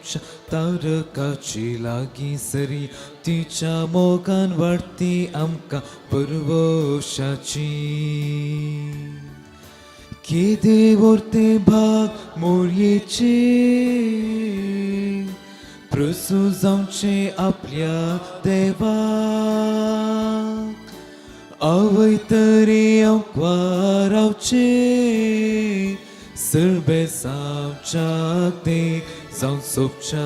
आमच्या तारकाची लागीं सरी तिच्या मोगान वाडती आमकां पुरवशाची. केदे वर्ते भाग मोरयेचे प्रसू जावचे आपल्या देवाक आवय तरी रावचे सरबे जावच्याक देख जावन सोपच्याक.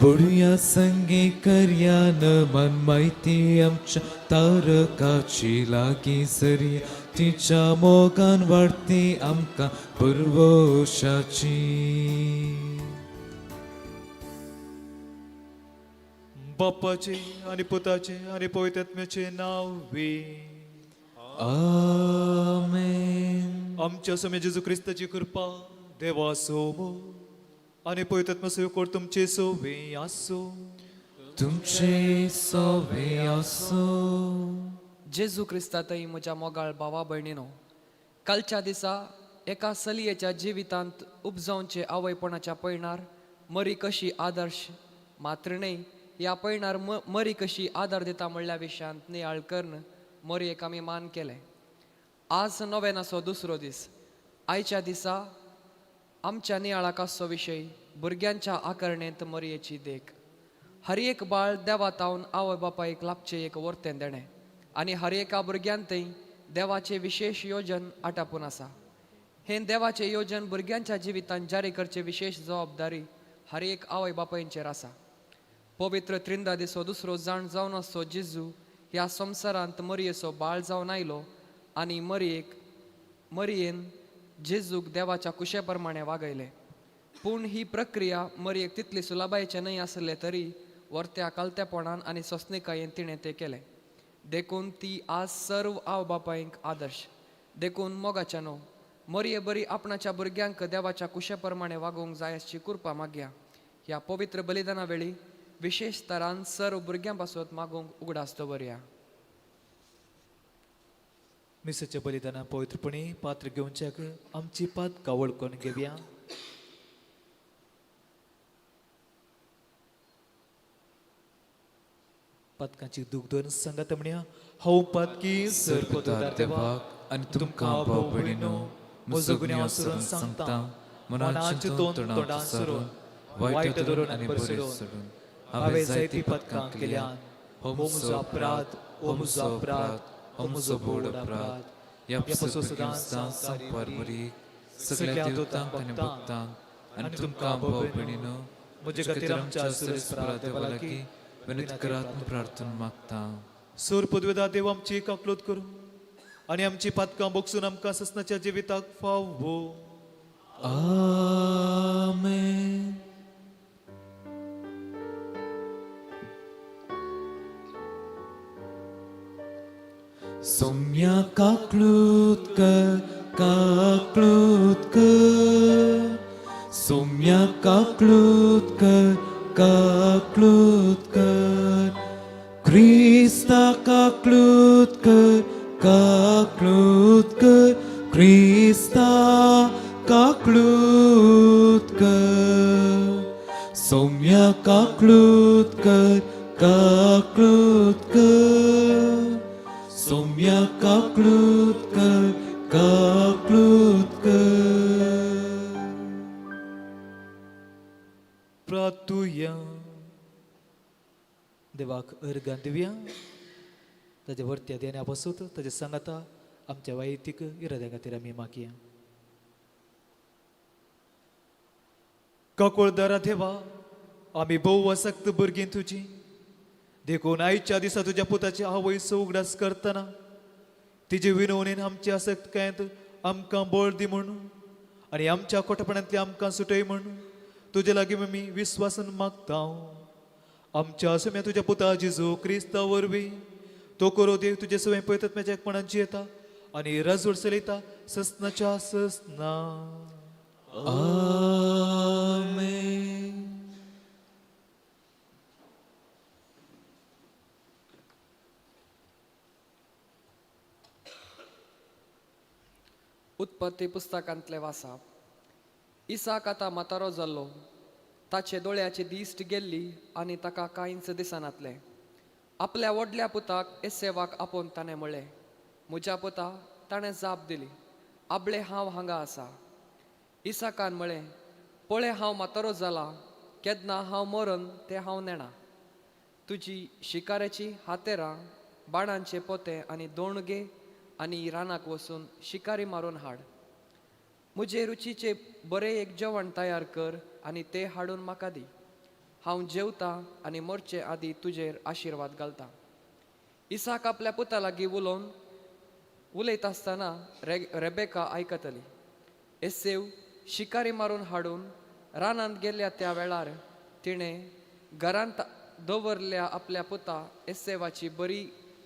बोडया संगे करया नमन माहिती आमच्या तारकाची लागीं सरी तिच्या मोगान वाडती आमकां पुरवशाची. बापाचे आनी पुताचे आनी पवित्र आत्म्याचे नांव वे. आमेन. आमच्या स्वामी जेजू क्रिस्ताची कृपा, देवाचो मोग आनी पवित्र आत्म्याचो एकवट तुमचे सोवे आसो. तुमचे सोवे आसो. जेजू क्रिस्तातय म्हज्या मोगाळ भावा भयणीनो, कालच्या दिसा एका चलयेच्या जिवितांत उपजावचे आवयपणाच्या पयणार मरी कशी आदर्श मात्र न्हय, ह्या पयणार मरी कशी आदार दिता म्हणल्या विशयांत नियाळ करून मरयेक आमी मान केलें. आज नोवेनाचो दुसरो दीस. आयच्या दिसा आमच्या नियाळाक आसचो विशय भुरग्यांच्या आकरणेंत मरयेची देख. हर एक बाळ देवा तावन आवय बापायक लाभचें एक वर्तें देणें आनी हर एका भुरग्यांतय देवाचें विशेश योजन आटापून आसा. हें देवाचें योजन भुरग्यांच्या जिवितांत जारी करचे विशेश जबाबदारी हर एक आवय बापायचेर आसा. पवित्र त्रिंदा दिसो दुसरो जाण जावन आसचो जेजू ह्या संवसारांत मरयेचो बाळ जावन आयलो आनी मरयेन जेजूक देवाच्या कुशे प्रमाणे वागयलें. पूण ही प्रक्रिया मरयेक तितली सुलभायेचें न्हय आसलें तरी वर्त्या कालतेपणान आनी सोंसणिकायेन तिणें तें केलें. देखून ती आज सर्व आवय बापायंक आदर्श. देखून मोगाच्या न्हू मरये बरी आपणाच्या भुरग्यांक देवाच्या कुशे प्रमाणे वागोवंक जाय अशी कृपा मागया. ह्या पवित्र बलिदाना वेळी विशेश तरान सर्व भुरग्यां पासत मागूंक उगडास दवरया. मिसाच्या बलिदाना पवित्रपणी पात्र घेवच्याक आमची पातकां वळखून घेवया. पातकांची दूख धरून सांगात म्हणया, हांव पातकी. सर्वदार देवाक आनी तुमकां भाव भयणीनो म्हजो गुन्यांव सोडून सांगता. मनान चिंतून, तोंडान सरून, वायट धरून आनी बरें सोडून हांवें जायतीं पदकां केल्यात. हो म्हजो अपराध, हो म्हजो अपराध, हो म्हजो बोड अपराध. ह्या पासून सदां संपार मरीक सगळ्या देवतांक आनी भक्तांक आनी तुमकां भाव भयणीनो म्हजे खातीर आमच्या सुरेस्परा देवा लागीं विनंती करात म्हूण प्रार्थना मागता. सोर पदवेदा देव आमची काकलोत करूं आनी आमची पातकां बोगसून आमकां ससनाच्या जिविताक फावो. आमेन. सोम्या काकलूत कर, काकलूत कर. सोम्या काकलूत कर, काकलूत कर. क्रिस्ता काकलूत कर, काकलूत कर. क्रिस्ता काकलूत कर. सोम्या काकलूत कर, काकलूत कर. सोम्या काकलूत कर, काकलूत कर. प्रातुया. देवाक अर्गां दिवया. ताज्या वर्त्या देण्या पासून ताज्या सांगाता आमच्या वैयक्तीक इराद्या खातीर आमी मागया. काकोळदारा देवा, आमी भोव आसक्त भुरगीं तुजी. देखून आयच्या दिसा तुज्या पुताची आवयचो उगडास करतना तिजे विनवणेन आमची आसक्तकायेंत आमकां बळ दी म्हूण आनी आमच्या खोटेपणांतली आमकां सुटय म्हूण तुजे लागीं आमी विस्वासान मागता. आमच्या सुम्या तुज्या पुता जेजू क्रिस्ता वरवीं. तो करो देव तुजे सवय पळयतात म्हाज्या एकपणाची येता आनी राजवट चलयता ससनाच्या ससना. आमेन. उत्पत्ती पुस्तकांतले वासाप. इसाक आतां म्हातारो जाल्लो. ताचे दोळ्याची दिश्ट गेल्ली आनी ताका कांयच दिसनातलें. आपल्या व्हडल्या पुताक एसेवाक आपोवन ताणें म्हळें, म्हज्या पुता. ताणें जाप दिली, आबळे, हांव हांगा आसा. इसाकान म्हळें, पळय, हांव म्हातारो जाला. केन्ना हांव मरन तें हांव नेणा. तुजी शिकारेची हातेरां, बाणांचे पोते आनी दोणगे आनी रानाक वचून शिकारी मारून हाड. म्हजे रुचीचे बरें एक जेवण तयार कर आनी तें हाडून म्हाका दी. हांव जेवतां आनी मरचे आदीं तुजेर आशिर्वाद घालतां. इसाक आपल्या पुता लागीं उलोवन उलयता आसतना रेबेका आयकतली. एसेव शिकारी मारून हाडून रानांत गेल्ल्या त्या वेळार तिणें घरांत दवरल्या आपल्या पुता एसेवाची बरी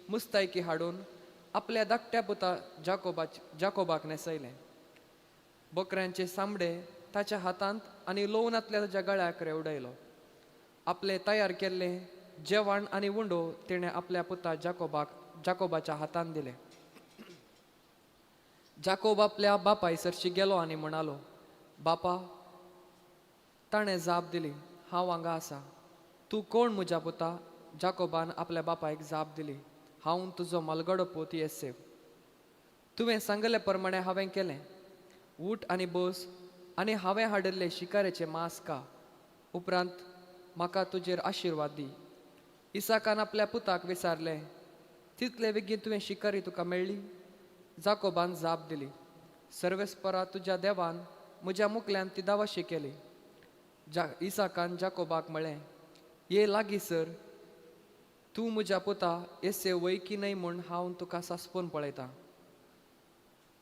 मुस्तायकी हाडून आपल्या धाकट्या पुता जाकोबाक न्हेसयलें. बोकऱ्यांचे सांबडे ताच्या हातांत आनी लोवनांतल्या ताच्या गळ्याक रेवडायलो. आपले तयार केल्लें जेवण आनी उंडो तिणें आपल्या पुता जाकोबाच्या हातांत दिलें. जाकोब आपल्या बापाय सरशी गेलो आनी म्हणालो, बापा. ताणें जाप दिली, हांव हांगा आसा. तूं कोण म्हज्या पुता? जाकोबान आपल्या बापायक जाप दिली, हांव तुजो मलगडो पूत येसेव. तुवें सांगले प्रमाणें हांवें केलें. उठ आनी बस आनी हांवें हाडिल्लें शिकारेचें मांस खा. उपरांत म्हाका तुजेर आशिर्वाद दी. इसाकान आपल्या पुताक विचारलें, तितले बेगीन तुवें शिकारी तुका मेळ्ळी? जाकोबान जाप दिली, सर्वेस्परा तुज्या देवान म्हज्या मुकल्यान ती दावाशी केली. इसाकान जाकोबाक म्हळें, ये लागीं सर. तूं म्हज्या पुता येसे वय की न्हय म्हूण हांव तुका सासपून पळयतां.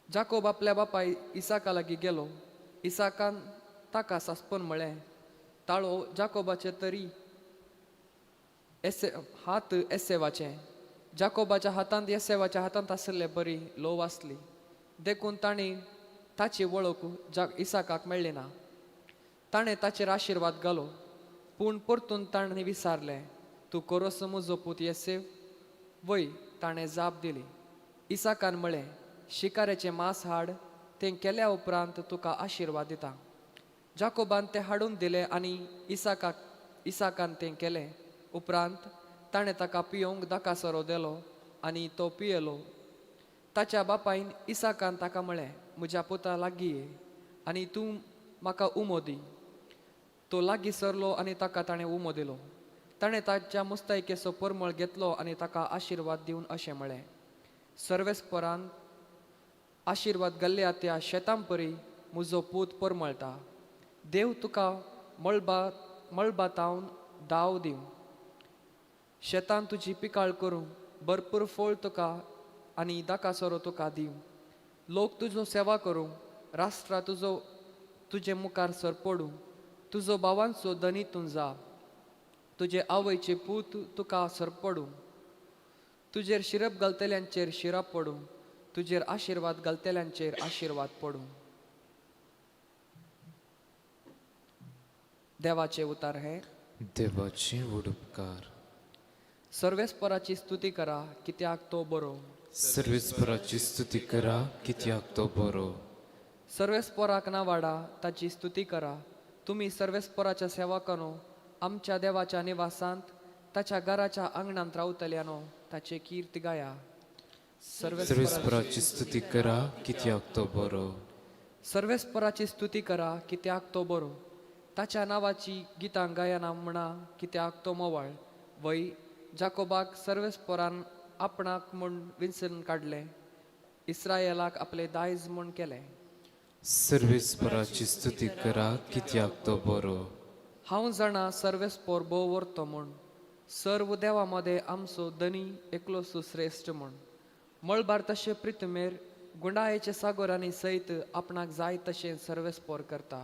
जाकोब आपल्या बापाय इसाका लागीं गेलो. इसाकान ताका सासपून म्हळें, ताळो जाकोबाचे तरी एसे हात एसेवाचे. जाकोबाच्या हातांत येसेवाच्या हातांत आशिल्ले बरी लोव आसली, देखून तांणी ताची वळख इसाकाक मेळ्ळी ना. ताणें ताचेर आशिर्वाद घालो, पूण परतून ताणें विचारलें, तूं कोरोस म्हजो पूत येसेव वय? ताणें जाप दिली. इसाकान म्हळें, शिकारेचें मांस हाड. तें केल्या उपरांत तुका आशिर्वाद दिता. जाकोबान तें हाडून दिलें आनी इसाकान तें केलें. उपरांत ताणें ताका पियोवंक दाका सोरो दिलो आनी तो पियेलो. ताच्या बापायन इसाकान ताका म्हळें, म्हज्या पुता, लागीं ये आनी तूं म्हाका उमो दी. तो लागीं सरलो आनी ताका ताणें उमो दिलो. ताणें ताच्या मुस्तायकेचो परमळ घेतलो आनी ताका आशिर्वाद दिवन अशें म्हळें, सर्वेस्परान आशिर्वाद घाल्ल्या त्या शेतां परी म्हजो पूत परमळटा. देव तुका मळबातावन दाव दिवं. शेतान तुजी पिकाळ करूं. भरपूर फळ तुका आनी दाकासरो तुका दिवं. लोक तुजो सेवा करूं. राष्ट्रां तुजे मुखार सरपडूं. तुजो भावांचो धनी तूं जा. तुजे आवयचे पूत तुका सरपडूं. तुजेर शिरप घालतल्यांचेर शिरप पडूं. तुजेर आशिर्वाद घालतल्यांचेर आशिर्वाद पडूं. देवाचे उतार हे. देवाचे उपकार. सर्वेस्पराची स्तुती करा, कित्याक तो बरो. सर्वेस्पराची स्तुती करा, कित्याक तो बरो. सर्वेस्पराक नावाडा, ताची स्तुती करा. तुमी सर्वेस्पराच्या सेवकानो, आमच्या देवाच्या निवासांत ताच्या घराच्या आंगणांत रावतल्यानो, ताचे कीर्त गाया. सर्वेस्पराची स्तुती करा, कित्याक तो बरो. सर्वेस्पराची स्तुती करा, कित्याक तो बरो. ताच्या नांवाची गितां गायना म्हणा, कित्याक तो मोवाळ. वय, जाकोबाक सर्वेस्परान आपणाक म्हूण विंचून काडलें, इस्रायलाक आपलें दायज म्हूण केलें. सर्वेस्पराची स्तुती करा, कित्याक तो बरो. हांव जाणा सर्वेस्पोर भोव व्हरतो म्हूण, सर्व देवा मदें आमचो धनी एकलो सुश्रेश्ठ म्हूण. मळबार तशें प्रितमेर गुंडायेचे सागोरांनी सयत आपणाक जाय तशें सर्वेस्पोर करता.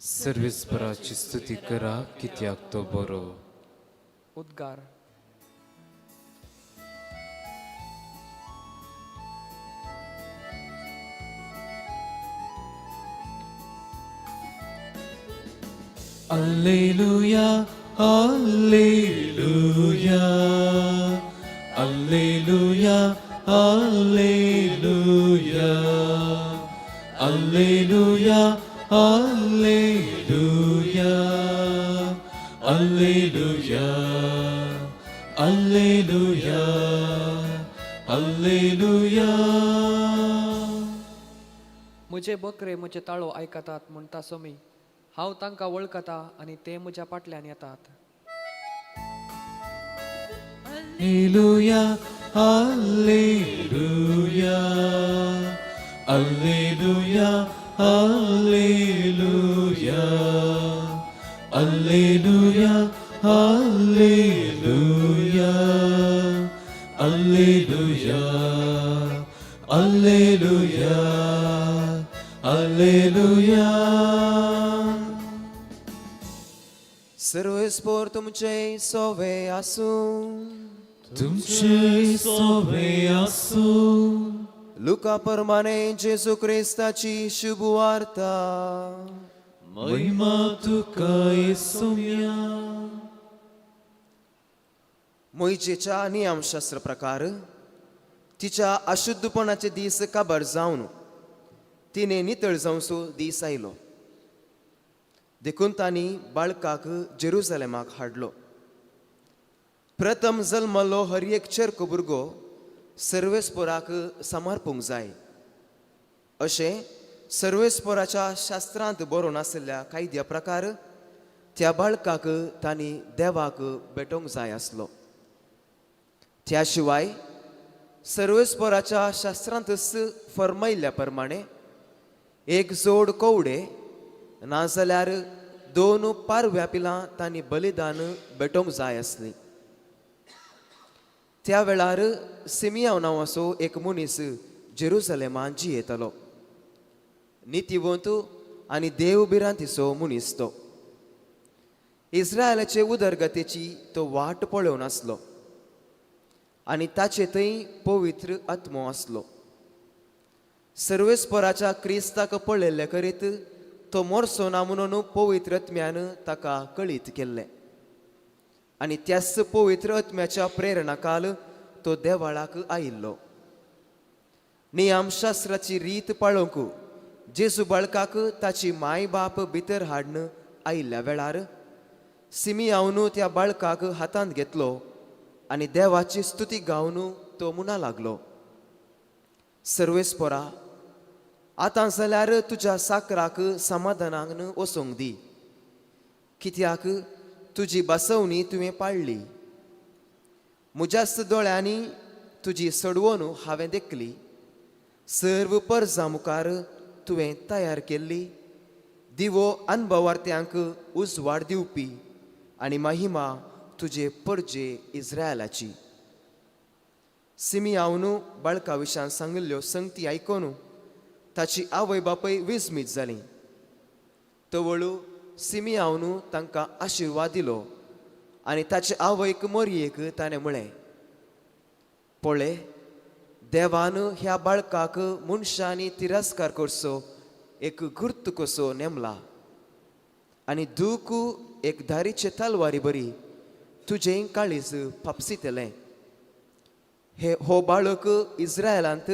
सर्वेस्पराची स्तुती करा, कित्याक तो बरो. उद्गार. Alleluia, Alleluia, Alleluia, Alleluia, Alleluia, Alleluia, Alleluia, Alleluia, Alleluia. म्हजे बकरे म्हजे ताळो आयकतात म्हणटा सोमी, हांव तांकां वळखता आनी ते म्हज्या फाटल्यान येतात. Alleluia, Alleluia, Alleluia, Alleluia, Alleluia, Alleluia, Alleluia, Alleluia, Alleluia. सर्वेस्पोर तुमचे सोवे आसूं. तुमचे सोवे आसूं. लुका परमाने जेजू क्रिस्ताची शुभ वार्ता. महिमा तुका येसुम्या. मोहिजेच्या नियमशास्त्र प्रकार तिच्या अशुद्धपणाचे दीस काबार जावन तिने नितळ जावचो दीस आयलो, देखून तांणी बाळकाक जेरुजलेमाक हाडलो. प्रथम जल्मलो हर एक चेरको भुरगो सर्वेस्पोराक समर्पूंक जाय अशें सर्वेस्पोराच्या शास्त्रांत बरोवन आशिल्ल्या कायद्या प्रकार त्या बाळकाक तांणी देवाक भेटोवंक जाय आसलो. त्या शिवाय सर्वेस्पोराच्या शास्त्रांतच फर्मायल्ल्या प्रमाणे एक जोड कवडे नाजाल्यार दोन पारव्या पिलां तांणी बलिदान भेटोवंक जाय आसलीं. त्या वेळार सिमियांव नांवाचो एक मनीस जेरुजलेमान जियेतालो. नितीवंत आनी देव भिरांतीचो मनीस तो. इस्रायलाचे उदरगतीची तो वाट पळोवन आसलो आनी ताचे थंय पवित्र आत्मो आसलो. सर्वेस्पराच्या क्रिस्ताक पळयल्ले करीत तो मोरसो ना म्हणून पवित्र आत्म्यान ताका कळीत केल्लें आनी त्याच पवित्र आत्म्याच्या प्रेरणा काल तो देवाळाक आयिल्लो. नियमशास्त्राची रीत पाळोवंक जेजू बाळकाक ताची माय बाप भितर हाडन आयिल्ल्या वेळार सिमियावन त्या बाळकाक हातांत घेतलो आनी देवाची स्तुती गावन तो म्हणा लागलो, सर्वेस्पोरा, आतां जाल्यार तुज्या साकराक समाधानान वचोंक दी, कित्याक तुजी बसवणी तुवें पाळ्ळी. म्हज्याच दोळ्यांनी तुजी सडवण हांवें देखली. सर्व परजा मुखार तुवें तयार केल्ली दिवो अनभवार्थ्यांक उजवाड दिवपी आनी महिमा तुजे परजे इस्रायलाची. सिमियावनु बाळका विशान सांगिल्ल्यो संगती आयकोन ताची आवय बापय विस्मीत जाली. तवळू सिमियावनु तांकां आशिर्वाद दिलो आनी ताचे आवयक मोरयेक ताणें म्हळें, पळय, देवान ह्या बाळकाक मनशांनी तिरस्कार करचो एक गुर्त कसो नेमला आनी दूख एक धारीचे तलवारी बरी तुजें काळीज फापसितलें. हे हो बाळक इस्रायलांत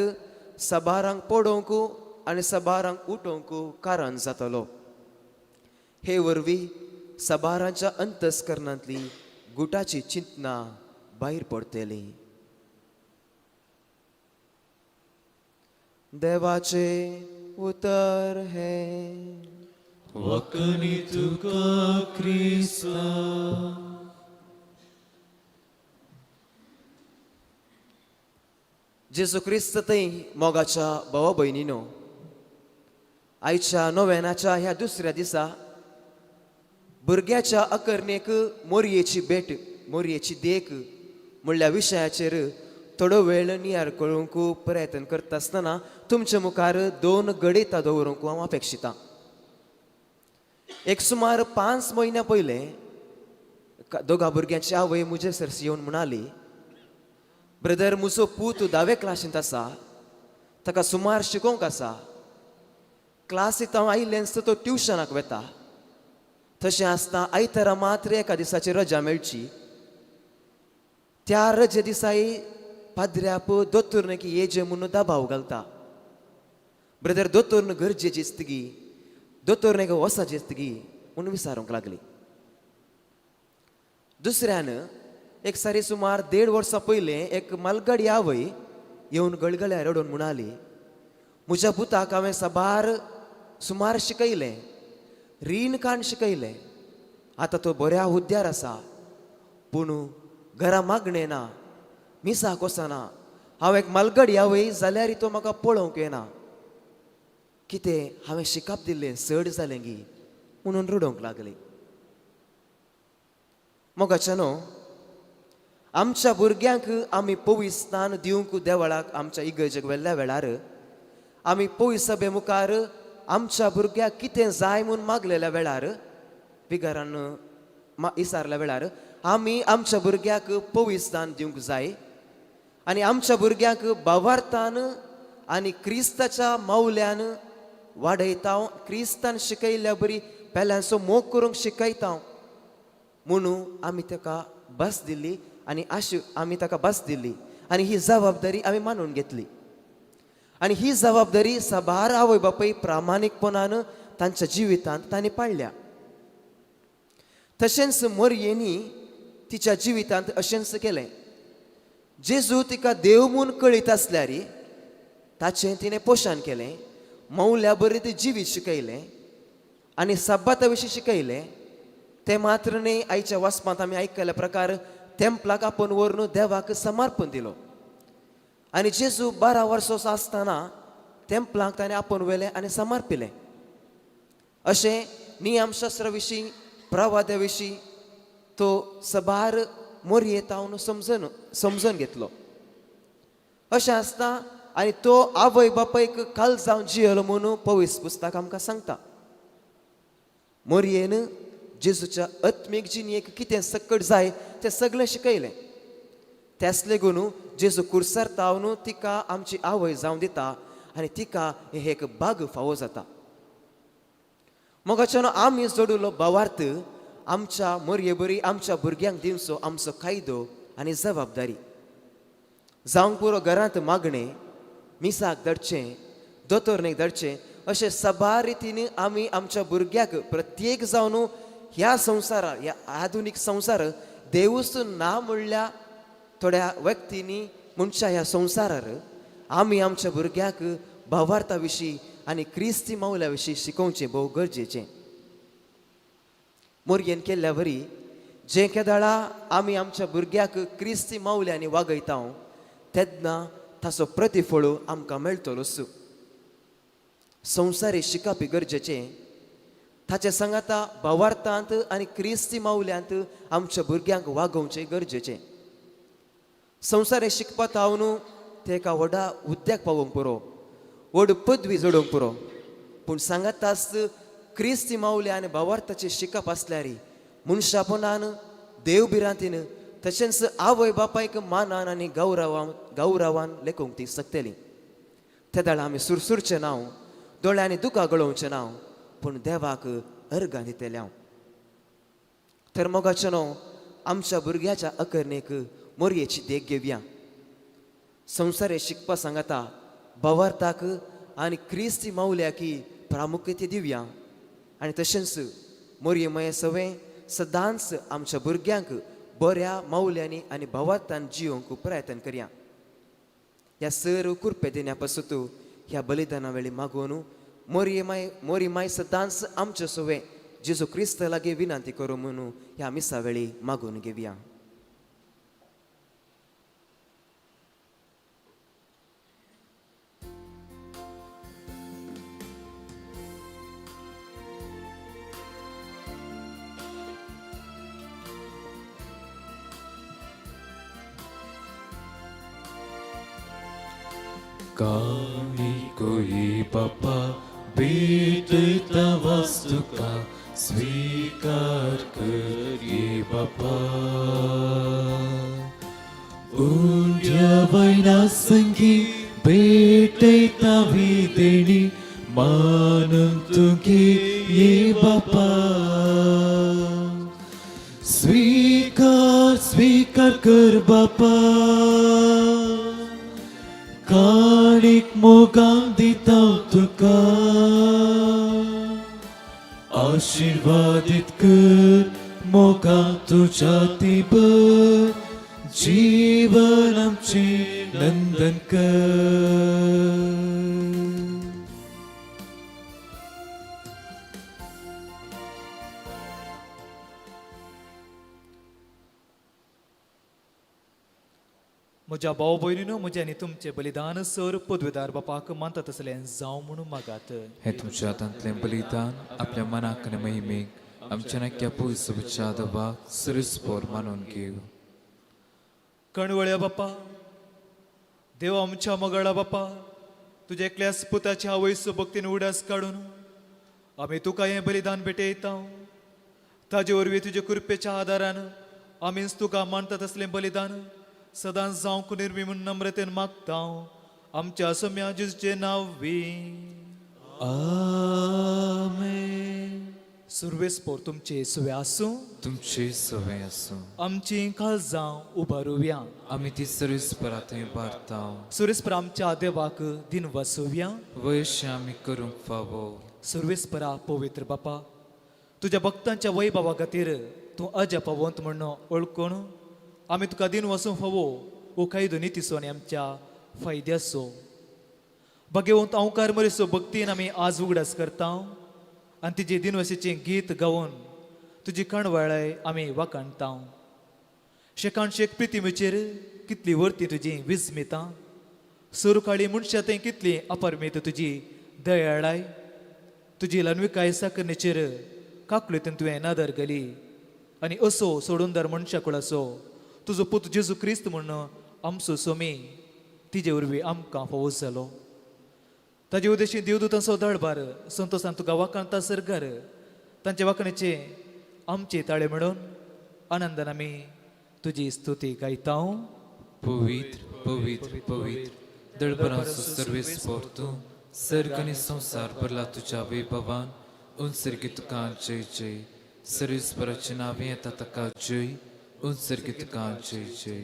सबारांक पडोवंक आनी सबारांक उठोवंक कारण जातलो. हे वरवीं सबारांच्या अंतस्करणांतली गुटाची चिंतना भायर पडटली. देवाचे उतर हे. वखणी तुका क्रिस्ता. जेजू क्रिस्त थंय मोगाच्या भावा भयणीनो, आयच्या नोवेनाच्या ह्या दुसऱ्या दिसा भुरग्याच्या अकरणेक मोरयेची भेट, मोरयेची देख म्हणल्या विशयाचेर थोडो वेळ नियार करूंक प्रयत्न करता आसतना तुमच्या मुखार दोन गणितां दवरूंक हांव अपेक्षितां. एक सुमार 5 म्हयन्या पयलें दोगा भुरग्यांची आवय म्हजे सरशी येवन म्हणाली, ब्रदर, म्हजो पूत धावे क्लासींत आसा, ताका सुमार शिकोवंक आसा. क्लासींत हांव आयिल्ल्यान तो ट्युशनाक वता. तशें आसतना आयतारा मात्र एका दिसाची रजा मेळची. त्या रजे दिसाय पाद्र्याप दोतोर की येजे म्हणून दबाव घालता. ब्रदर, दोतोरन गरजेची स्थिती दोतोरनेक वसाचेच गी म्हूण विचारूंक लागली. दुसऱ्यान एक सारी सुमार 1.5 वर्सां पयलें एक मालगाडी आवय येवन गळगळ्या रडून म्हणाली, म्हज्या पुताक हांवें साबार सुमार शिकयलें, रीण काण शिकयलें, आतां तो बऱ्या हुद्द्यार आसा, पूण घरा मागणें ना, मिसाक वचना, हांव एक मालगाडी आवय जाल्यार तो म्हाका पळोवंक येना, कितें हांवें शिकप दिल्लें चड जालें गी म्हणून रडोवंक लागली. मोगाच्यानो, आमच्या भुरग्यांक आमी पविस्तान दिवंक देवळाक आमच्या इगर्जेक व्हेल्ल्या वेळार आमी पवित्र सभे मुखार आमच्या भुरग्याक कितें जाय म्हूण मागलेल्या वेळार बिगारान इसारल्या वेळार आमी आमच्या भुरग्याक पविस्तान दिवंक जाय आनी आमच्या भुरग्यांक भावार्थान आनी क्रिस्ताच्या मावल्यान वाडयता, क्रिस्तान शिकयल्ल्या बरी पेल्यांचो मोग करूंक शिकयता म्हणून आमी ताका बस दिली आनी आश आमी ताका बस दिली आनी ही जबाबदारी आमी मानून घेतली. आनी ही जबाबदारी साबार आवय बापूय प्रामाणीकपणान तांच्या जिवितांत तांणी पाळल्या. तशेंच मोरयेनी तिच्या जिवितांत अशेंच केलें. जेजू तिका देव म्हूण कळीत आसल्यार ताचें तिणें पोशण केलें, मौल्या बरी ती जिवीत शिकयलें आनी सब्बाता विशीं शिकयलें. तें मात्र न्ही, आयच्या वाचपांत आमी आयकल्ल्या प्रकार तेंपलाक आपोवन व्हरून देवाक समर्पण दिलो आनी जेजू 12 वर्सां आसतना तेंपलाक ताणें आपोवन व्हेलें आनी समर्पिलें. अशें नियमशास्त्रा विशीं प्रवाद्या विशीं तो सबार मोरयेतावन समजून घेतलो. अशें आसता आनी तो आवय बापायक काल जावन जियेलो म्हणून पवित्र पुस्तक आमकां सांगता. मोरयेन जेजूच्या आत्मीक जिणेक कितें सकट जाय तें सगळें शिकयलें. त्याच लेगून जेजू कुर्सार तावन तिका आमची आवय जावन दिता आनी तिका हें एक बाग फावो जाता. मोगाच्यान आमी जोडिल्लो भावार्थ आमच्या मोरये बरी आमच्या भुरग्यांक दिवचो आमचो कायदो आनी जबाबदारी. जावंक पुरो घरांत मागणें, मिसाक धाडचें, दोतोरणेक धाडचें, अशें साबार रितीन आमी आमच्या भुरग्याक प्रत्येक जावन ह्या संवसारार, ह्या आधुनीक संवसार देवूच ना म्हणल्या थोड्या व्यक्तींनी मनशां ह्या संवसारार आमी आमच्या भुरग्याक भावार्था विशीं आनी क्रिस्ती मावल्या विशीं शिकोवचें भोव गरजेचें. मोरयेन केल्ल्या वरी जे केदाळा आमी आमच्या भुरग्याक क्रिस्ती मावल्यांनी वागयता तेन्ना ताचो प्रतिफळ आमकां मेळटलोच. संवसारी शिकप गरजेचें, ताचे सांगाता भावार्थांत आनी क्रिस्ती मावल्यांत आमच्या भुरग्यांक वागोवचें गरजेचें. संवसारी शिकपा तावन ते एका व्हडा हुद्द्याक पावोवंक पुरो, व्हड पदवी जोडोवंक पुरो, पूण सांगाताच क्रिस्ती मावल्या आनी भावार्थाचें शिकप आसल्यार मनशापणान देव भिरांतीन तशेंच आवय बापायक मानान आनी गौरवान लेखूंक ती शकतली. ते वेळार आमी सुरसुरचें नांव, दोळ्यांनी दुकां गळोवचें नांव, पूण देवाक अर्गां दितले हांव. तर मोगाचें न्हू आमच्या भुरग्याच्या अकरणेक मोरयेची देख घेवया. संवसारे शिकपा सांगाता भावार्थाक आनी क्रिस्ती मावल्याकी प्रामुख्यते दिवया आनी तशेंच मोरये मये सवें सदांच आमच्या भुरग्यांक बऱ्या मावल्यांनी आनी भावार्थान जियोवंक प्रयत्न करया. ह्या सर कुरपे दिण्या पासून ह्या बलिदाना वेळी मागून मोरये माय मोरी माय सदांच आमच्या सवें जेजू क्रिस्त लागीं विनंती करूं म्हणून ह्या मिसा वेळी मागून घेवया. कामी कोई बापा भेटता वस्तु का स्वीकार करिए बापा. उंड्या वैना संगी भेटता देणी मानून तुगे ये बापा. स्वीकार स्वीकार कर बापा, काणीक मोगान दिता तुका. आशिर्वादीत कर मोगा तुज्या ती जीवन आमचें नंदन कर. म्हज्या भाव भयणीनो, म्हजें आनी तुमचें बलिदान सर पदवेदार बापाक मानता तसलें जावं म्हणून मागात. हे तुमच्या हातांतलें बलिदान आपल्या मनाक आनी महिमेक आमच्या नाक्या पयसुच्या दबाक सुरसपोर मानून घेव. कणवळ्या बापा, देव आमच्या मगळा बापा, तुज्या एकल्याच पुताच्या आवयसो भक्तीन उडास काडून आमी तुका हें बलिदान भेटयता. ताजे वरवीं तुज्या कृपेच्या आदारान आमीच तुका मानता तसलें बलिदान सदांच जावंक निर्मी म्हूण नम्रतेन मागता, आमच्या सम्या जेजूचें नांव वी. आमेन. सुरवेस पोर तुमचे सुवे आसूं. तुमचे सवय आसूं. आमची काळजां उबारुया. आमी ती सर्वीस थंय भारता. सुरेस्पर आमच्या देवाक दिन वसुया. वयशी आमी करूंक फावो. सुरवेस्परा पवित्र बापा, तुज्या भक्तांच्या वैभवा खातीर तूं अजापवंत म्हण वळखून आमी तुका दिन वसूंक फावो. हो कायदो नितीचो आनी आमच्या फायद्याचो. भाग्यवंत अंवकार मरेचो भक्तीन आमी आज उगडास करता आनी तिजे दिनवसीचें गीत गावन तुजी कणवळाय आमी वाखाणता. शेकान शेक प्रितिमेचेर कितली वर्ती तुजी विस्मितां, सुरकाळी मनशां थंय कितली अपरमीत तुजी दयाळाय. तुजी ल्हानविकाय साकरणेचेर काकलुतीन तुवें नदर घाली आनी असो सोडूनदार मनशा कुळाचो तुजो पूत जेजू क्रिस्त म्हूण आमचो सोमी तिजे वरवीं आमकां फावो जालो. ताजे उदेशी देवदूतांचो दळबार संतोशान तुका वाखाणता सरकार. तांचे वाखाणेचे आमचे ताळे म्हणून आनंदान आमी तुजी स्तुती गायता. पवित्र, पवित्र, पवित्र दळबरांचो सर्वेस पोर तूं, सर्ग आनी संवसार भरला तुज्या वैभवान. उंचर्गी तुका जय जय. सर्वेस्पराचें नांव येता ताका जय. उंचर्गी तुका जय जय.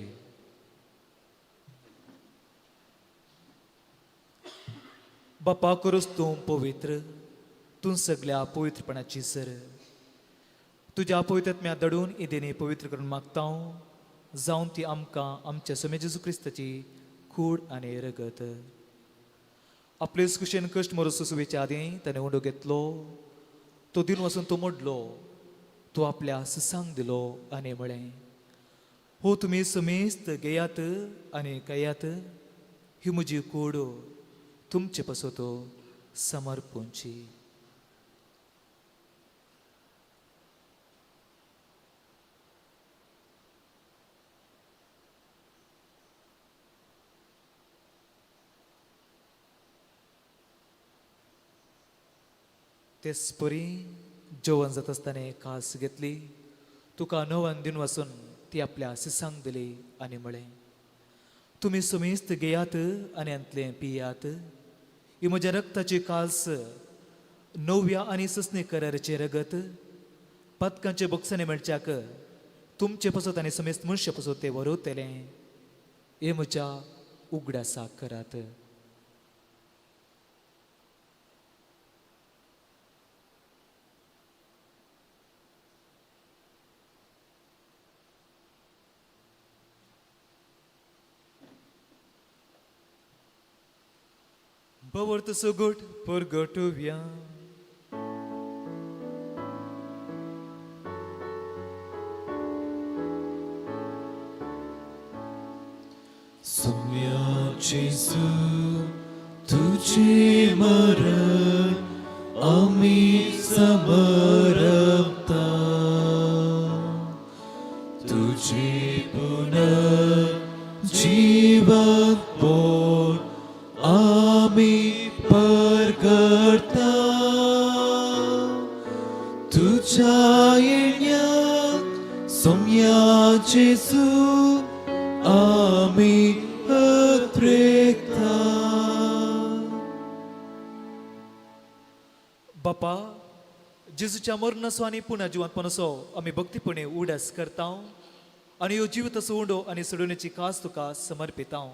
बापा करूस तूं पवित्र, तूं सगल्या पवित्रपणाची सर. तुज्या पवित्रत्म्या दडून इदेनी पवित्र करून मागता, जावन ती आमकां आमच्या समे जेजू क्रिस्ताची कूड आनी रगत. आपलेच कुशेन कश्ट मरो सुसुवेच्या आदीं ताणें उंडो घेतलो. तो दिन वचून तो मोडलो, तो आपल्या ससांक दिलो आनी म्हळें, हो तुमी समेस्त घेयात आनी खायात. ही म्हजी कूड तुमचे पासत समर्पूंची. तेच परी जेवण जाता आसतना कास घेतली, तुका नवन दिवन वचून ती आपल्या सिसांक दिली आनी म्हळें, तुमी समेस्त घेयात आनी हांतलें पियात. ही म्हज्या रक्ताची कास, नव्या आनी ससनी कराराचें रगत. पातकांचे बक्षाने मेळच्याक तुमचे पसत आनी समेस्त मनशा पसत तें वरवतलें. हे म्हज्या उगडासाक करात. भवर्त सुगूट परगटुव्या. सोम्या जेजू, तुझे मरण आमी समरपता, तुझे पुनर्जीवन पोट आमी परगटता. तुझ्या येण्याक सोम्या जेजू आमी अत्रेकता. बापा, जेजूच्या मरणाचो आनी पुनः जिवंतपणाचो आमी भक्तीपणे उडास करता आनी ह्यो जिविताचो उंडो आनी सोडवण्याची कास तुका समर्पिता.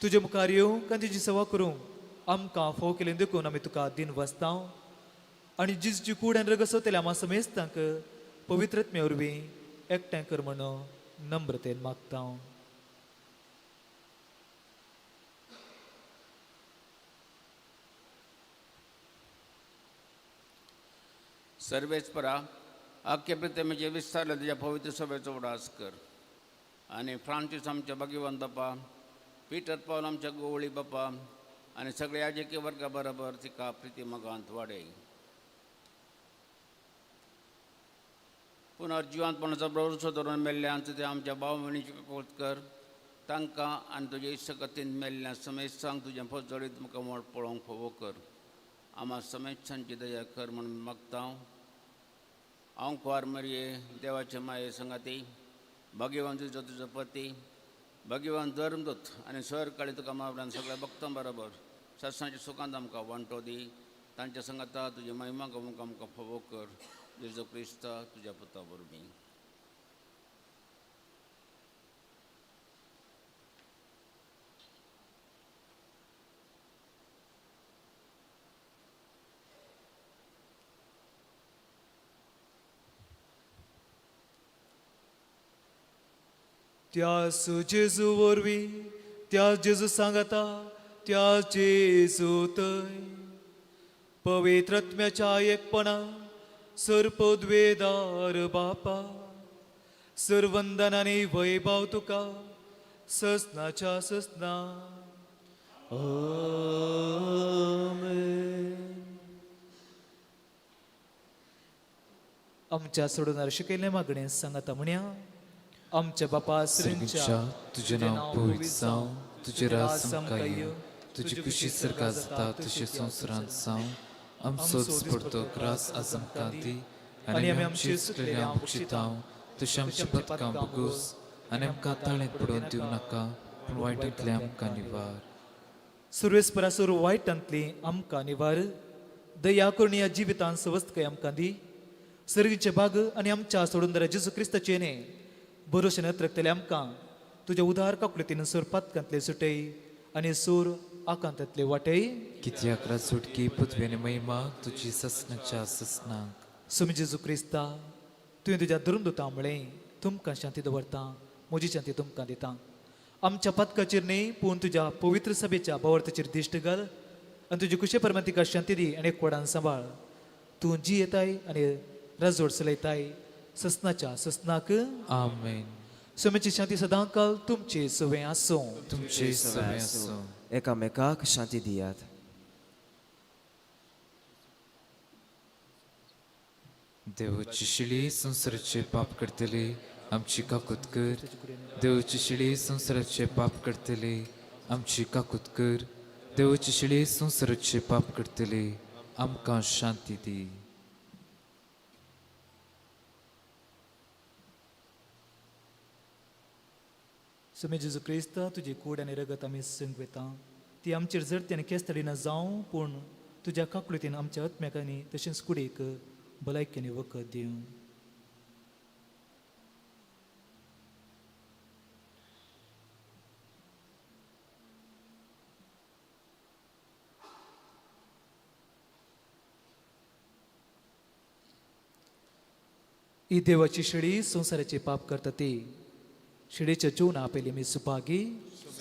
तुजे मुखार येवंक आनी तुजी सेवा करूंक आमकां फोव केली देखून आमी तुका दिन वसता. आनी जेजूची कूड आनी रगत सोदतले आमा समेस्तांक पवित्रत्मे वरवीं एकठांय कर म्हणून नम्रतेन मागता. सर्वेस्परा आख्खे प्रतिमेचे विस्तारले तुज्या पवित्र सभेचो उडास कर आनी फ्रांसीस आमच्या भाग्यवंत बापा, पिटर पावल आमच्या गोवळी बापा आनी सगळ्या याजकी वर्गा बरोबर तिका प्रिती मोगांत वाडय. पुनर्जिवंतपणाचो भरवंसो धरून मेल्ल्यान तुजें आमच्या भाव भयणीची काकूळट कर, तांकां आनी तुजे इश्टगतीन मेल्ल्या समेस्तांक तुजें फजळीत मुखामळ पळोवंक फावो कर. आमा समेस्तांची दया कर म्हूण मागता. हांव कुवार मरये देवाचे माये संगाती, भाग्यवान तुजो तुजो पती, भाग्यवान धर्मदूत आनी सर काळी तुका मावरान सगळ्या भक्तां बरोबर सत्सांच्या सुखांत आमकां वांटो दी. तांच्या संगाता तुजी महिमा गावंक आमकां फावो कर. जेजू क्रिस्ता तुज्या पुता वरवीं. त्यास जेजू वरवीं, त्या जेजू सांगता, त्या जेजू थंय पवित्रत्म्याच्या एकपणा सर्पद्वेदार बापा, सर्वंदनाने वैभव तुका ससनाच्या ससना. आमच्या सोडून शिकयल्ले मागणें सांगता म्हणया. आमच्या बापा सर्गीच्या तुजें नांव पवित्र जावं, तुजें राज आमकां येवं, तुजी खुशी सर्गां जाता तशी संवसारांत जावं. आमचो दिसपडतो ग्रास आज आमकां दी आनी आमी आमची चुकलेल्या बक्षितांव तशें आमची पदकां बगूस आनी आमकां ताळेंत पडोवन दिवं नाका, पूण वायटांतलें आमकां निवार. सुर्वेस्परासूर वायटांतली आमकां निवार, दया करून ह्या जिवितान सवस्तकाय आमकां दी. सर्गीचे बाग आनी आमच्या सोडून जेजू क्रिस्ताचें न्ही भरोशेन रकतले आमकां तुज्या उदार काकुळतीन सूर पातकांतले सुटय आनी सूर आकांतांतले वाटय. कित्याक राजवटकी पदवी आनी महिमा तुजी ससनाच्या ससनाक. सुमी जेजू क्रिस्ता, तुवें तुज्या धर्मदुतां म्हळें, तुमकां शांती दवरता, म्हजी शांती तुमकां दिता. आमच्या पातकाचेर न्ही पूण तुज्या पवित्र सभेच्या भावार्थाचेर दिश्ट घाल आनी तुजी कुशे परमान तिका शांती दी आनी एकवटान सांबाळ. तूं जी येताय आनी राजवट चलयताय ससनाच्या ससनाक. आमेन. स्वामीची शांती सदांकाल तुमचे सुवें आसूं. तुमचे सगळें आसूं. एकामेकाक शांती दियात. देवाची शिळी संवसाराचे पाप करतली आमची काकूत कर. देवाची शिळी संवसाराचे पाप करतली आमची काकूत कर. देवाची शिळी संवसाराचे पाप करतली आमकां शांती दी. स्वामी जेजू क्रिस्त, तुजी कूड आनी रगत आमी संगवेता, ती आमचेर जरती आनी केस तडीना जावं, पूण तुज्या काकुळतीन आमच्या आत्म्याक आनी तशेंच कुडीक भलायकी आनी वखद दिवं. ही देवाची शेळी संवसाराचे पाप करता ती शेळीच्या जीवना पयलीं मी सुभागी.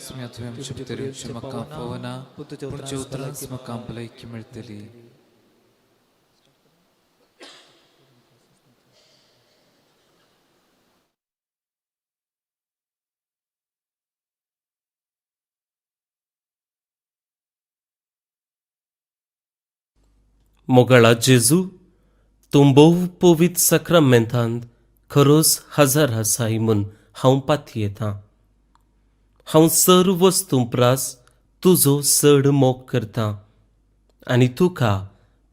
सुम्या तुवें आमचे भितर येवचें म्हाका फावना, पूण तुज्या उतरांच म्हाका भलायकी मेळटली. मोगाळा जेजू, तूं भोव पवित्र साक्रामेंतांत खरोच हजर आसाय म्हूण हांव पातयेतां. हांव सर्व वस्तूं प्रास तुजो चड मोग करतां आनी तुका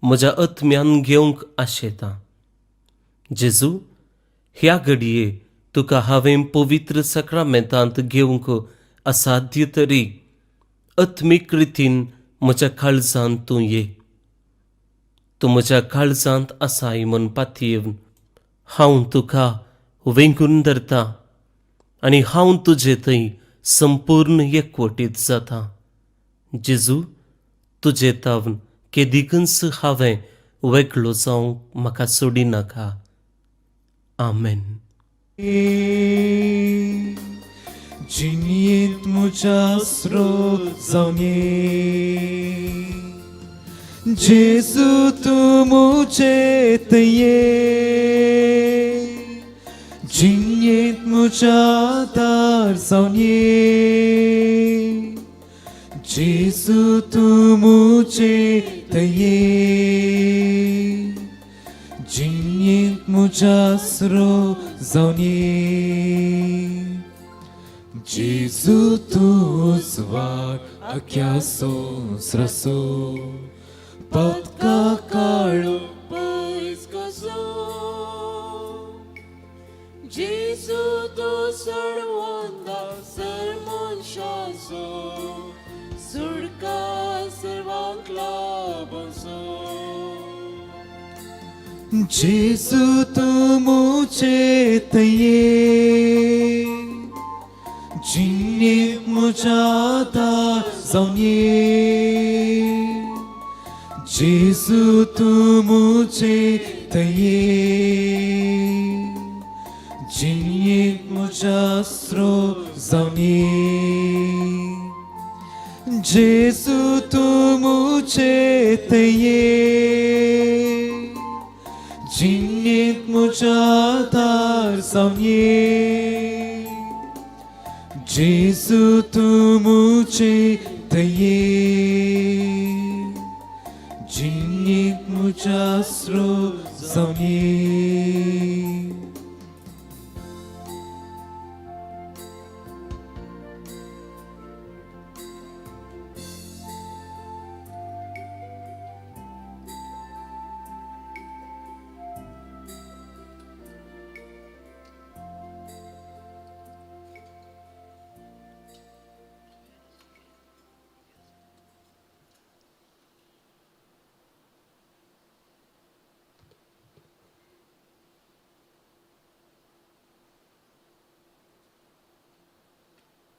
म्हज्या आत्म्यान घेवंक आशेतां. जेजू, ह्या घडये तुका हांवें पवित्र साक्रामेंतांत घेवंक असाध्य तरी आत्मीक रितीन म्हज्या काळजांत तूं ये. तूं म्हज्या काळजांत आसाय म्हूण पातयेवन हांव तुका वेंगून धरता आनी हांव तुजे थंय संपूर्ण एकवटीत जाता. जेजू, तुजे तावन केदिकूच हांवें वेगळो जावंक म्हाका सोडिनाका. आमेन. जिणयेंत म्हज्या स्रोत जावन ये जेजू तूं म्हजे ये जिणयेंत म्हज्या आदार जावन ये जेजू तूं म्हजे ये जिणयेंत म्हज्या स्रोत जावन ये जेजू तूं उजवाड आख्या संवसाराचो पदका काळो पयस कसो जेजू तूं सोडवंदा सर मनशाचो सुडका सर्वांक लाभसो. जेजू तूं म्हजे ये जिणेंत म्हज्या आदार जावन ये जेजू तूं म्हजे ये जिणेंत म्हज्या स्रोत जावन ये जेजू तूं म्हजे ये जिणेंत म्हज्या आदार जावन ये जेजू तूं म्हजे ये जिणेंत म्हज्या स्रोत जावन ये.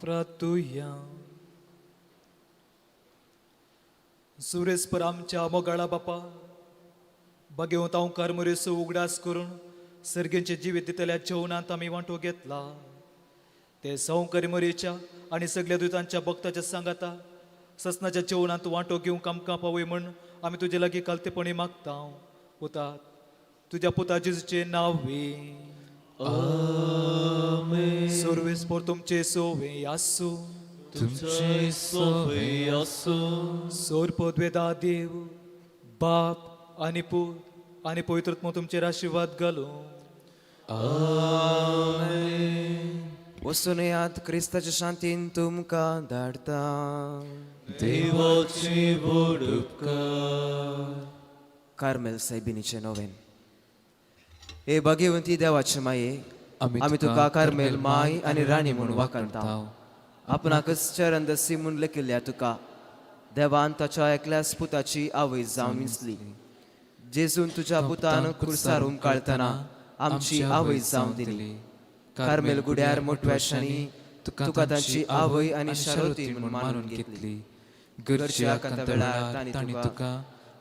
प्रातुया. सुरेस्पर आमच्या मोगाळा बापा, बागेवंत हांव मुरेसो उगडास करून सर्गेंचे जिवीत दितल्या जेवणांत आमी वांटो घेतला. ते संवकरी मोरेच्या आनी सगल्या दुतांच्या भक्ताच्या सांगाता ससनाच्या जेवणांत वांटो घेवंक आमकां पावय म्हण आमी तुजे लागीं कालतेपणी मागता. पुता, तुज्या पुता जेजूचें नांव वे. सर्वेस्पर तुमचे सोवे आसूं. तुमचे सोवे आसूं. सोरपद्वेदा देव बाप आनी पूत आनी पवित्रत्म तुमचेर आशिर्वाद घालूं. वचून येयात, क्रिस्ताच्या शांतीन तुमकां धाडटा. देवाचे व्हड उपकार. कार्मेल सायबिणीचें नोवेन. हे भाग्यवंती देवाचे माये, आमी तुका कार्मेल माय आनी राणी म्हूण वाखाणता. आपणाकच चरणदसी म्हूण लेखिल्ल्या तुका देवान ताच्या एकल्याच पुताची आवय जावन विंचली. जेजून तुज्या पुतान खुर्सार हुमकाळतना आमची आवय जावन दिली. कार्मेल गुड्यार मोटव्याशांनी तुका तांची आवय आनी शारोती म्हूण मानून घेतली. गरजेच्या वेळार तांणी तुका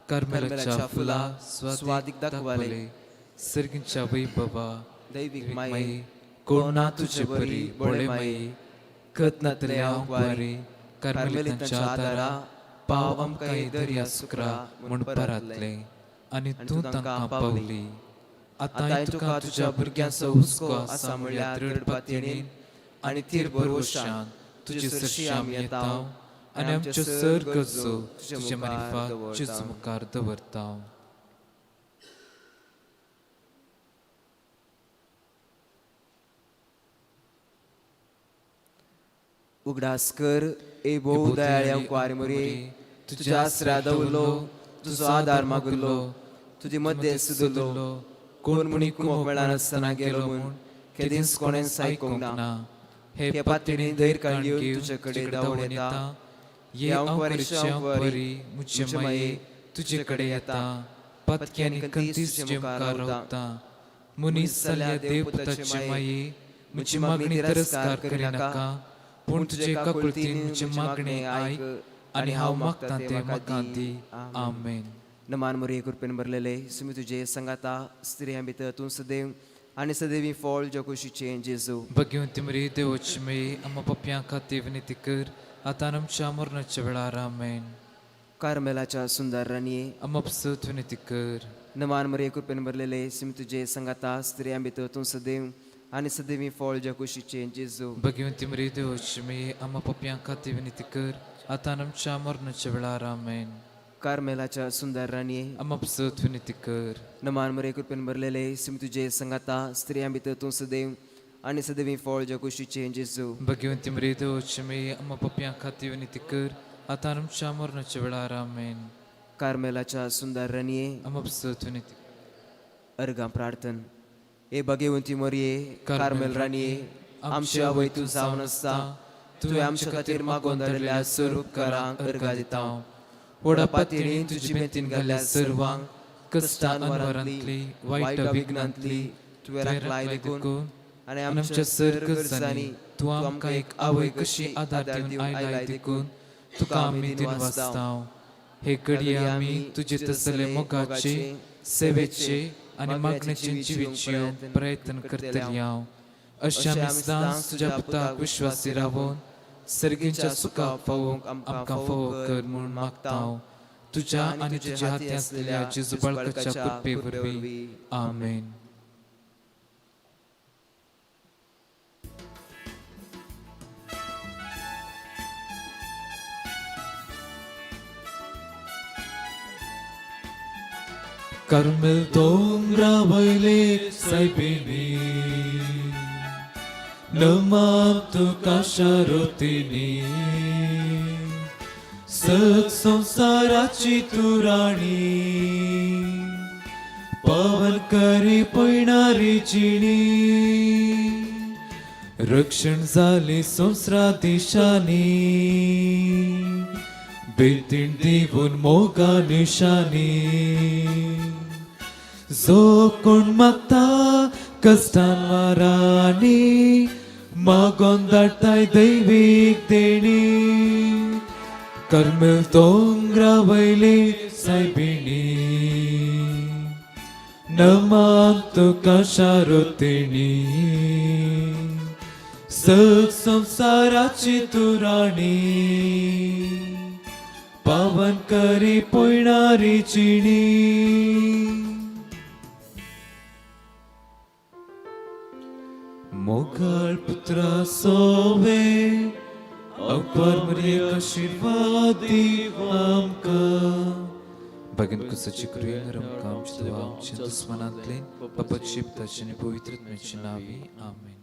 कार्मेलाच्या फुलां स्वादीक दाखवले. सर्गींच्या वैभवा दैवीक माये, कोण ना तुजे परी बोळे माये, कत नातले हांव कुवारी कार्मेलितांच्या आदारा पाव आमकां दर्या सुकरा म्हूण परातले आनी तूं तांकां पावली. आतांय तुका तुज्या भुरग्यांचो हुस्को आसा म्हळ्यार दृढ पातयेन आनी थीर भरवशान तुजे सरशी आमी येता आनी आमच्यो सर गरजो तुजे मारिफात जेजू मुखार दवरता. उगडास कर ए भोव दयाळ्या कुवारी मोरी, तुज्या आसऱ्या दवरलो, तुजो आदार मागुल्लो, तुजी मध्यें सुदरलो. कोण म्हणी कुमोक मेळनासतना गेलो म्हूण केदींच कोणेंच आयकूंक ना. हे पातयेनी धैर्य काडून घेवन तुजे कडेन धांवून येता. ये हांव कुवारी म्हजे माये तुजे कडेन येता, पत्की आनी कंतीस तुजे मुखार रावता. मनीस जाल्या देवपुताचे माये, म्हजी मागणी तिरस्कार करिनाका, पूण तुजे काकुळतीन म्हजें मागणें आयक आनी हांव मागता तें म्हाका दी. आमेन. नमान मरिये कृपेन भरलेले सुमी तुजे संगाता स्त्रियां भितर तूं सदैव आनी सदैवी फळ जगोशीचें जेजू. भगवंती मरी देवोची मई आम्हा पप्यां खातीर विनंती कर आतां आमच्या मरणाच्या वेळार. आमेन. कार्मेलाच्या सुंदर राणये आम्हा पसत विनंती कर. नमान मरिये कृपेन भरलेले सुमी तुजे संगाता स्त्रियां भितर तूं सदैव आनी सदैवी फळ जगोशीचें जेजू. भगवंती मरी देवोची मई आम्हा पप्यां खातीर विनंती कर आतां आमच्या मरणाच्या वेळार. आमेन. कार्मेलाच्या सुंदर राणये आम्हा पसत विनंती कर. नमान मरिये कृपेन भरलेले सुमी तुजे संगाता स्त्रियां भितर तूं सदैव आनी सदैवी फळ जगोशीचें जेजू. भगवंती मरी देवोची मई आम्हा पप्यां खातीर विनंती कर आतां आमच्या मरणाच्या वेळार. आमेन. कार्मेलाच्या सुंदर राणये आम्हा पसत विनंती. अर्गां प्रार्थन. ए भगवंती मरिये कार्मेल राणये आमचे आवय तूं जावन आसता तुवें आमच्या खातीर मागोवन धाडिल्ल्या सर्व उपकारांक अर्गां दिता. व्हडा पातळीन तुजी बेतीन घाल्ल्या सर्वांक कश्टान वरांतली वायट विघ्नांतली तुवें राखलाय देखून आनी आमच्या सर गरजांनी तूं आमकां एक आवय कशी आदार दिवन आयलाय देखून तुका आमी दिनवासताव. हे घडये आमी तुजे तसले मोगाचे सेवेचे आनी मागण्याचे जिवीचे प्रयत्न करतली हांव अशें आमी सदांच तुज्या पुताक विश्वासी रावून सर्गींच्या सुखाक फावोवंक आमकां फावो कर म्हूण मागता हांव तुज्या आनी तुज्या हाती आसलेल्या जेजू बाळकाच्या कृपे वरवीं. आमेन. कर्मेल दोंगरा वयले सायबिणी नमाम तुका शारोतिनी सत संसाराची तू राणी पवन करी पयणारी जिणी रक्षण झाली संसरा दिशानी बेतीण दिवन मोगा निशानी जो कोण मागता कश्टान वारांनी मागोन धाडटाय दैवीक देणी कर्मेल दोंगरा वयली सायबिणी नमान तुका शारोतिणी सग संसाराची तू राणी पावन करी पयणारी जिणी. मोगाळ पुत्रा सोवे अकबर मरियेक आशीर्वाद दी आमकां. बागेन कुसाची कृया आमकां आमच्या देवा आमच्या दुस्मनांतल्यान बापाची पुताची आनी पवित्र आत्म्याच्या नांवी. आमेन.